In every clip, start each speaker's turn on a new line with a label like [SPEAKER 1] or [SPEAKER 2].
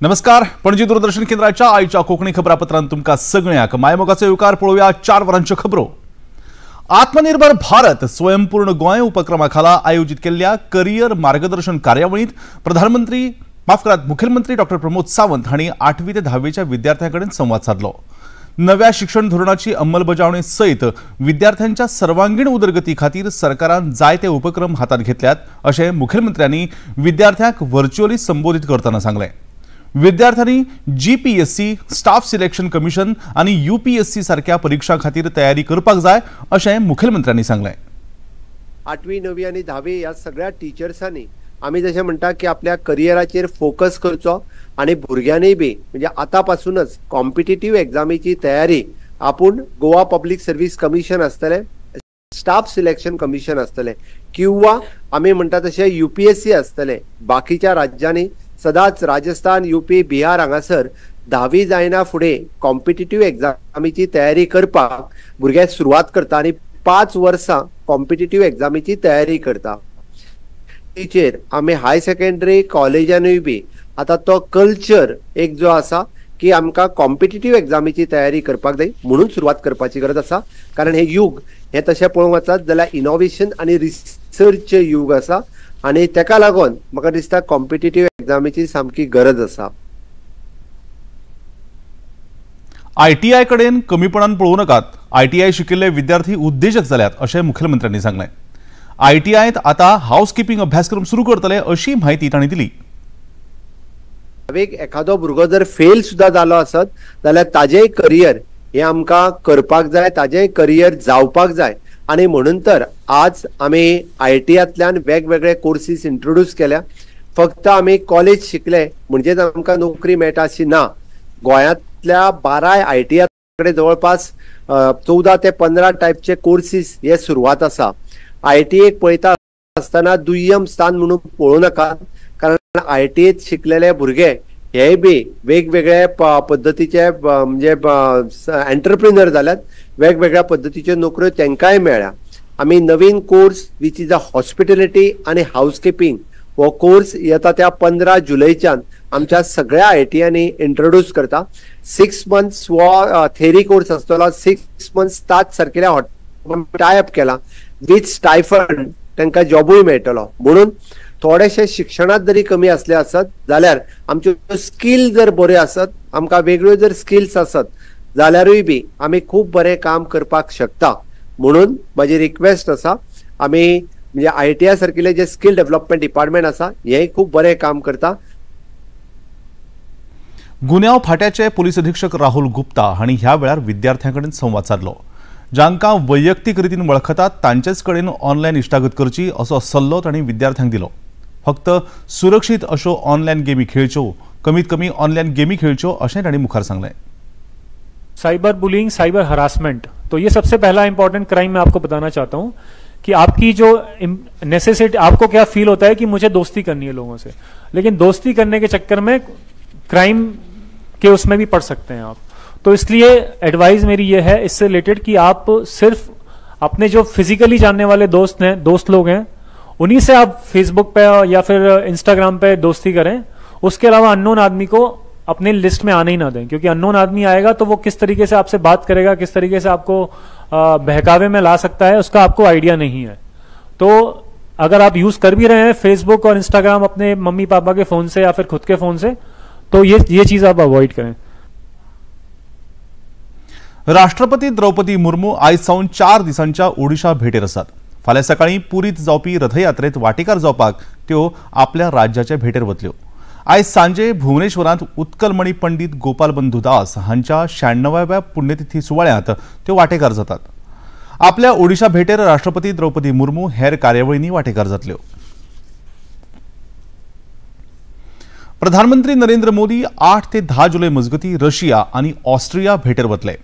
[SPEAKER 1] नमस्कार, पणजी दूरदर्शन केंद्राच्या आयच्या कोंकणी खबरापत्रांत तुमकां सगळ्यांक मायमोगाचो येवकार. पळोवया 4 वरांच्यो खबरो. आत्मनिर्भर भारत स्वयंपूर्ण गोंय उपक्रमा खाला आयोजित केल्ल्या करियर मार्गदर्शन कार्यावळींत प्रधानमंत्री माफ करात मुख्यमंत्री डॉक्टर प्रमोद सावंत हांणी 8वी ते 10वीच्या विद्यार्थ्यां कडेन संवाद सादलो. नव्या शिक्षण धोरणाची अंमलबजावणी सयत विद्यार्थ्यांच्या सर्वांगीण उदरगती खातीर सरकारान जायते उपक्रम हातांत घेतल्यात अशें मुख्यमंत्र्यांनी विद्यार्थ्यांक व्हर्च्युअली संबोधित करतना सांगलें. विद्यार्थ्यांनी जीपीएससी, स्टाफ सिलेक्शन कमिशन आनी यूपीएससी सारक्या परीक्षां खातीर तयारी करपाक जाय अशें मुखेलमंत्र्यांनी सांगलें.
[SPEAKER 2] 8वी, 9वी आनी 10वी ह्या सगळ्या टिचर्सांनी आमी जशें म्हणटा की आपल्या करियराचेर फोकस करचो आनी भुरग्यांनी बी म्हणजे आतां पासूनच कॉम्पिटिटीव एग्जामीची तयारी आपूण गोवा पब्लीक सर्वीस कमिशन आसतलें, स्टाफ सिलेक्शन कमिशन आसतलें किंवा आमी म्हणटा तशें यूपीएससी आसतलें. बाकीच्या राज्यांनी सदांच राजस्थान, यूपी, बिहार हांगासर 10वी जायना फुडें कॉम्पिटिटीव एग्जामीची तयारी करपाक भुरगे सुरवात करता आनी 5 वर्सां कॉम्पिटिटीव एग्जामीची तयारी करता. तेचेर आमी हाय सेकंडरी कॉलेजानूय बी आतां तो कल्चर एक जो आसा की आमकां कॉम्पिटिटीव एग्जामीची तयारी करपाक जाय म्हणून सुरवात करपाची गरज आसा. कारण हें युग हें तशें पळोवंक वचत जाल्यार इनोवेशन आनी रिसर्चचें युग आसा आनी तेका लागून म्हाका दिसता कॉम्पिटिटीव एग्जामीची सामकी गरज आसा.
[SPEAKER 1] आयटीआय कडेन कमीपणान पळोवं नाकात. आयटीआय शिकिल्ले विद्यार्थी उद्देजक जाल्यात अशें मुखेलमंत्र्यांनी सांगलें. आयटीआयत आतां हावसकिपींग अभ्यासक्रम सुरू करतले अशी म्हायती तांणी दिली.
[SPEAKER 2] एखादो भुरगो जर फेल सुद्दां जालो आसत जाल्यार ताजेंय करियर हें आमकां करपाक जाय, ताजेंय करियर जावपाक जाय आनी म्हणून तर आज आमी आयटीआंतल्यान वेगवेगळे कोर्सीस इंट्रोड्यूस केल्या. फक्त आमी कॉलेज शिकले म्हणजेच आमकां नोकरी मेळटा अशी ना. गोंयांतल्या 12 आयटीआय कडेन जवळपास 14 ते 15 टायपचे कोर्सीस हे सुरवात आसा. आयटीआयक पळयता आसतना दुय्यम स्थान म्हणून पळोवं नाका, कारण आयटीआयत शिकलेले भुरगे हे बी वेगवेगळे पद्दतीचे म्हणजे एंटरप्रिनर जाल्यात, वेगवेगळ्या पद्दतीच्यो नोकऱ्यो तांकांय मेळ्ळ्या. आमी नवीन course which is a hospitality आनी हावसकिपींग हो कोर्स येता त्या 15 जुलयच्यान आमच्या सगळ्या आयटीआयनी इंट्रोड्यूस करता. 6 मंथ्स हो थेरी कोर्स आसतलो. 6 मंथ्स ताज सारकेल्या हॉटेल टाय अप केला विथ स्टायफंड तांकां जॉबूय मेळटलो. म्हणून थोडेशे शिक्षणांत जरी कमी आसले आसत जाल्यार आमच्यो स्कील जर बऱ्यो आसत, आमकां वेगळ्यो जर स्किल्स आसत जाल्यारूय बी आमी खूब बरें काम करपाक शकता. म्हणून म्हाजी रिक्वेस्ट आसा, आमी म्हणजे आयटीआय सारकिल्ले जे स्कील डेव्हलपमेंट डिपार्टमेंट आसा हें खूब बरें काम करता.
[SPEAKER 1] गुन्यांव फाट्याचे पोलीस अधीक्षक राहुल गुप्ता हांणी ह्या वेळार विद्यार्थ्यां कडेन संवाद सादलो. जांकां वैयक्तीक रितीन वळखतात तांचेच कडेन ऑनलायन इश्टागत करची असो सल्लो तांणी विद्यार्थ्यांक दिलो. फक्त सुरक्षीत अश्यो ऑनलायन गेमी खेळच्यो, कमीत कमी ऑनलायन गेमी खेळच्यो अशें तांणी मुखार सांगलें.
[SPEAKER 3] साइबर बुलिंग, साइबर हरासमेंट, तो ये सबसे पहला इंपॉर्टेंट क्राइम मैं आपको बताना चाहता हूँ कि आपकी जो नेसेसिटी, आपको क्या फील होता है कि मुझे दोस्ती करनी है लोगों से, लेकिन दोस्ती करने के चक्कर में क्राइम के उसमें भी पड़ सकते हैं आप. तो इसलिए एडवाइस मेरी ये है इससे रिलेटेड कि आप सिर्फ अपने जो फिजिकली जानने वाले दोस्त हैं, दोस्त लोग हैं, उन्हीं से आप फेसबुक पे या फिर इंस्टाग्राम पे दोस्ती करें. उसके अलावा अननोन आदमी को अपने लिस्ट में आने ही ना दें, क्योंकि अननोन आदमी आएगा तो वो किस तरीके से आपसे बात करेगा, किस तरीके से आपको बहकावे में ला सकता है, उसका आपको आइडिया नहीं है. तो अगर आप यूज कर भी रहे हैं फेसबुक और इंस्टाग्राम अपने मम्मी पापा के फोन से या फिर खुद के फोन से, तो ये चीज आप अवॉइड करें.
[SPEAKER 1] राष्ट्रपती द्रौपदी मुर्मू आयज सावन 4 दिसांच्या ओडिशा भेटेर आसात. फाल्यां सकाळीं पुरीत जावपी रथयात्रेत वाटेकार जावपाक त्यो आपल्या राज्याचे भेटेर वतल्यो. आयज सांजे भुवनेश्वरांत उत्कलमणी पंडित गोपाल बंधू दास हांच्या 96व्या पुण्यतिथी सुवाळ्यांत त्यो वाटेकार जातात. आपल्या ओडिशा भेटेर राष्ट्रपती द्रौपदी मुर्मू हेर कार्यावळींनी वाटेकार जातल्यो. प्रधानमंत्री नरेंद्र मोदी 8 ते 10 जुलय मजगती रशिया आनी ऑस्ट्रिया भेटेर वतले.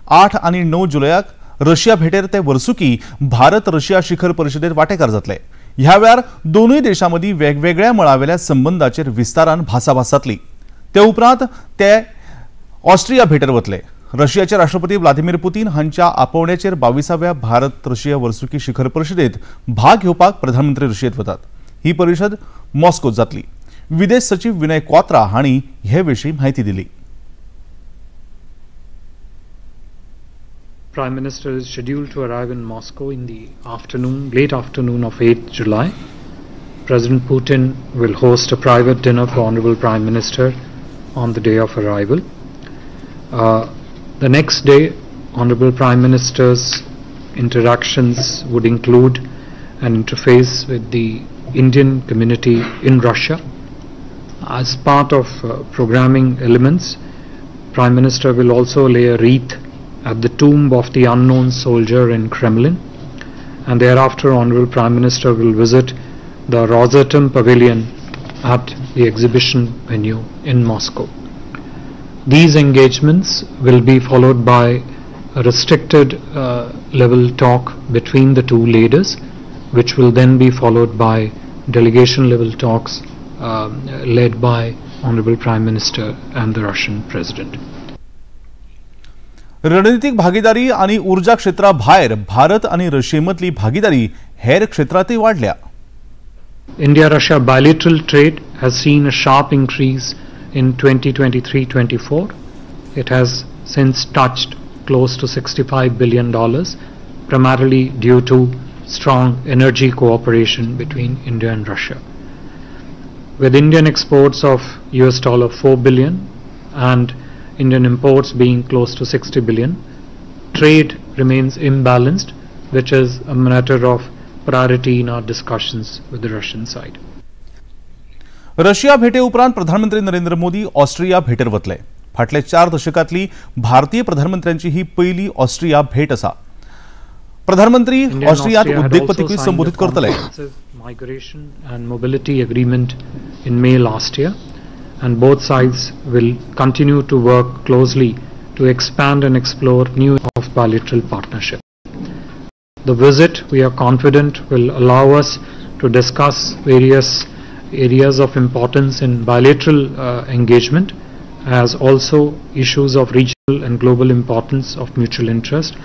[SPEAKER 1] 8 आनी 9 जुलयाक रशिया भेटेर ते वर्सुकी भारत रशिया शिखर परिषदेत वाटेकार जातले. ह्या वेळार दोनूय देशां मदीं वेगवेगळ्या मळावेल्या संबंदाचेर विस्तारान भासाभास जातली. ते उपरांत ते ऑस्ट्रिया भेटेर वतले. रशियाचे राष्ट्रपती व्लादिमीर पुतीन हांच्या आपोवण्याचेर 22व्या भारत रशिया वर्सुकी शिखर परिषदेत भाग घेवपाक प्रधानमंत्री रशियेत वतात. ही परिषद मॉस्कोत जातली. विदेश सचिव विनय क्वात्रा हांणी हे विशीं म्हायती दिली.
[SPEAKER 4] Prime Minister is scheduled to arrive in Moscow in the afternoon, late afternoon of 8th July. President Putin will host a private dinner for Honorable Prime Minister on the day of arrival. The next day, Honorable Prime Minister's interactions would include an interface with the Indian community in Russia. As part of programming elements, Prime Minister will also lay a wreath at the tomb of the unknown soldier in Kremlin, and thereafter Honorable Prime Minister will visit the Rosatom Pavilion at the exhibition venue in Moscow. These engagements will be followed by a restricted level talk between the two leaders, which will then be followed by delegation level talks led by Honorable Prime Minister and the Russian President.
[SPEAKER 1] रणनीतिक भागीदारी आणि ऊर्जा क्षेत्रा भायर भारत आणि रशियेमदली भागीदारी हेर क्षेत्रांतय वाडल्या.
[SPEAKER 4] India-Russia bilateral trade has seen a sharp increase in 2023-24. It has since touched close to $65 billion, primarily due to strong energy cooperation between India and Russia. With Indian exports of $4 billion and Indian imports being close to 60 billion, trade remains imbalanced, which is a matter of priority in our discussions with the Russian side.
[SPEAKER 1] Russia भेटे उपरांत प्रधानमंत्री नरेंद्र मोदी ऑस्ट्रिया भेटेर वतले. फाटल्या 4 दशकांतली भारतीय प्रधानमंत्र्यांची ही पयली ऑस्ट्रिया भेट आसा. प्रधानमंत्री ऑस्ट्रियात उद्देगपतीकूय संबोधित करतले.
[SPEAKER 4] Migration and mobility agreement in May last year, and both sides will continue to work closely to expand and explore new of bilateral partnership. The visit, we are confident, will allow us to discuss various areas of importance in bilateral engagement, as also issues of regional and global importance of mutual interest,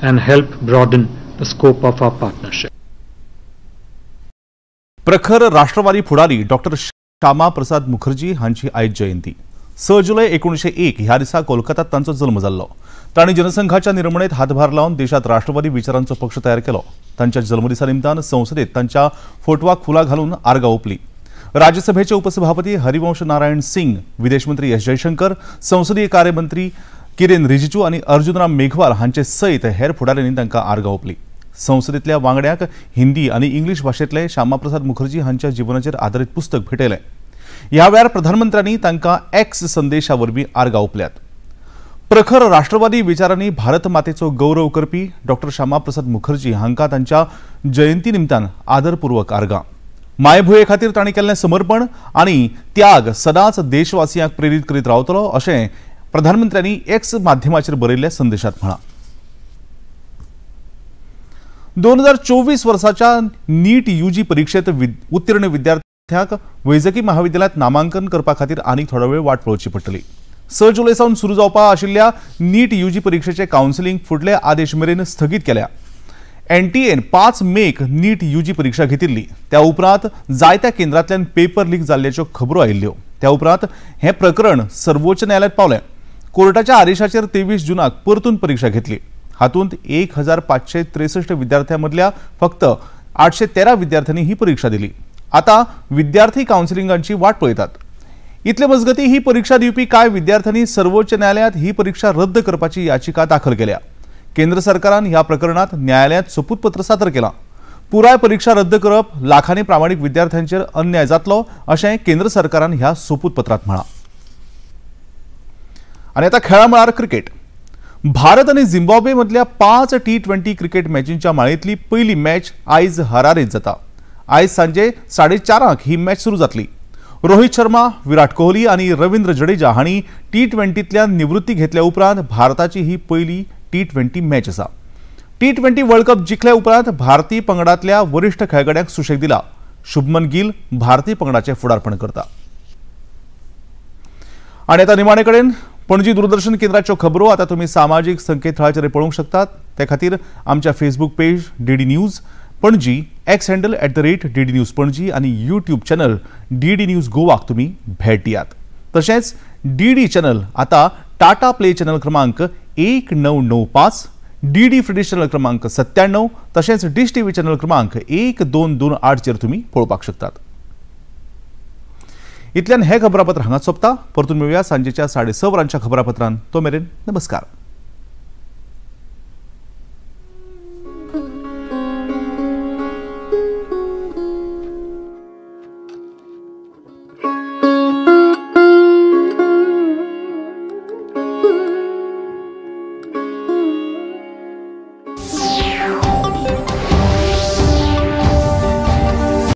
[SPEAKER 4] and help broaden the scope of our partnership.
[SPEAKER 1] प्रखर राष्ट्रवादी फुडारी doctor Shyama Prasad Mukherjee हांची आयज जयंती. 6 जुलै 1901 ह्या दिसा कोलकातात तांचो जल्म जाल्लो. तांणी जनसंघाच्या निर्मणेत हातभार लावन देशात राष्ट्रवादी विचारांचो पक्ष तयार केलो. तांच्या जल्मदिसा निमतान संसदेत तांच्या फोटवाक फुलां घालून आर्गां ओंपली. राज्यसभेचे उपसभापती हरिवंश नारायण सिंग, विदेश मंत्री एस जयशंकर, संसदीय कार्यमंत्री किरेन रिजिजू आनी अर्जुनराम मेघवाल हांचे सयत हेर फुडाऱ्यांनी तांकां आर्गां ओंपली. संसदेतल्या वांगड्यांक हिंदी आनी इंग्लीश भाशेंतले श्यामाप्रसाद मुखर्जी हांच्या जिवनाचेर आदारीत पुस्तक भेटयलें. ह्या वेळार प्रधानमंत्र्यांनी तांकां एक्स संदेशा वरवीं आर्गां ओंपल्यात. प्रखर राष्ट्रवादी विचारांनी भारत मातेचो गौरव करपी डॉक्टर श्यामाप्रसाद मुखर्जी हांकां तांच्या जयंती निमतान आदरपूर्वक आर्गां. मायभुंये खातीर तांणी केल्लें समर्पण आनी त्याग सदांच देशवासियांक प्रेरीत करीत रावतलो अशें प्रधानमंत्र्यांनी एक्स माध्यमाचेर बरयल्ल्या संदेशांत म्हळां. 2024 वर्साच्या नीट यूजी परिक्षेत उत्तीर्ण विद्यार्थ्यांक वैजकी महाविद्यालयांत नामांकन करपा खातीर आनीक थोडो वेळ वाट पळोवची पडटली. 6 जुलय सावन सुरू जावपा आशिल्ल्या नीट यूजी परिक्षेचे कावन्सिलिंग फुडले आदेश मेरेन स्थगीत केल्या. एनटीएन 5 मेक नीट यूजी परिक्षा घेतिल्ली. त्या उपरांत जायत्या केंद्रांतल्यान पेपर लीक जाल्ल्याच्यो खबरो आयिल्ल्यो. त्या उपरांत हें प्रकरण सर्वोच्च न्यायालयांत पावलें. कोर्टाच्या आदेशाचेर 23 जूनाक परतून परिक्षा घेतली. हातूंत 1563 विद्यार्थ्यां मदल्या फक्त 813 विद्यार्थ्यांनी ही परीक्षा दिली. आता विद्यार्थी कावन्सिलिंगांची वाट पळयतात. इतले मजगती ही परीक्षा दिवपी कांय विद्यार्थ्यांनी सर्वोच्च न्यायालयांत ही परीक्षा रद्द करपाची याचिका दाखल केल्या. केंद्र सरकारान ह्या प्रकरणात न्यायालयांत सोपूतपत्र सादर केलां. पुराय परीक्षा रद्द करप लाखांनी प्रामाणीक विद्यार्थ्यांचेर अन्याय जातलो अशें केंद्र सरकारान ह्या सोपूतपत्रांत म्हळां. आनी आतां खेळा मळार क्रिकेट. भारत आनी झिम्बाब्वे मदल्या 5 T20 cricket मॅचींच्या माळेंतली पयली मॅच आयज हरारेंत जाता. आयज सांजे 4:30 ही मॅच सुरू जातली. रोहित शर्मा, विराट कोहली आनी रवींद्र जडेजा हांणी T20तल्यान निवृत्ती घेतल्या उपरांत भारताची ही पयली T20 match आसा. T20 world cup जिखल्या उपरांत भारतीय पंगडांतल्या वरिश्ठ खेळगड्यांक सुशेग दिला. शुभमन गिल भारतीय पंगडाचें फुडारपण करता. आनी आतां निमाणे कडेन पणजी दूरदर्शन केंद्राच्यो खबरो आतां तुमी सामाजीक संकेतथळाचेर पळोवंक शकतात. ते खातीर आमच्या Facebook page DD news Panaji, X handle @DD News Panaji आनी यूट्यूब चॅनल DD news गोवाक तुमी भेट दियात. तशेंच डीडी चॅनल आतां टाटा प्ले चॅनल क्रमांक 1995, डीडी फ्री चॅनल क्रमांक 97 तशेंच डिश टीव्ही चॅनल क्रमांक 1228 चेर तुमी पळोवपाक शकतात. इतल्यान हें खबरापत्र हांगा सोंपता. परतून मेळुया सांजेच्या 6:30 वरांच्या खबरापत्रान. तो मेरेन नमस्कार.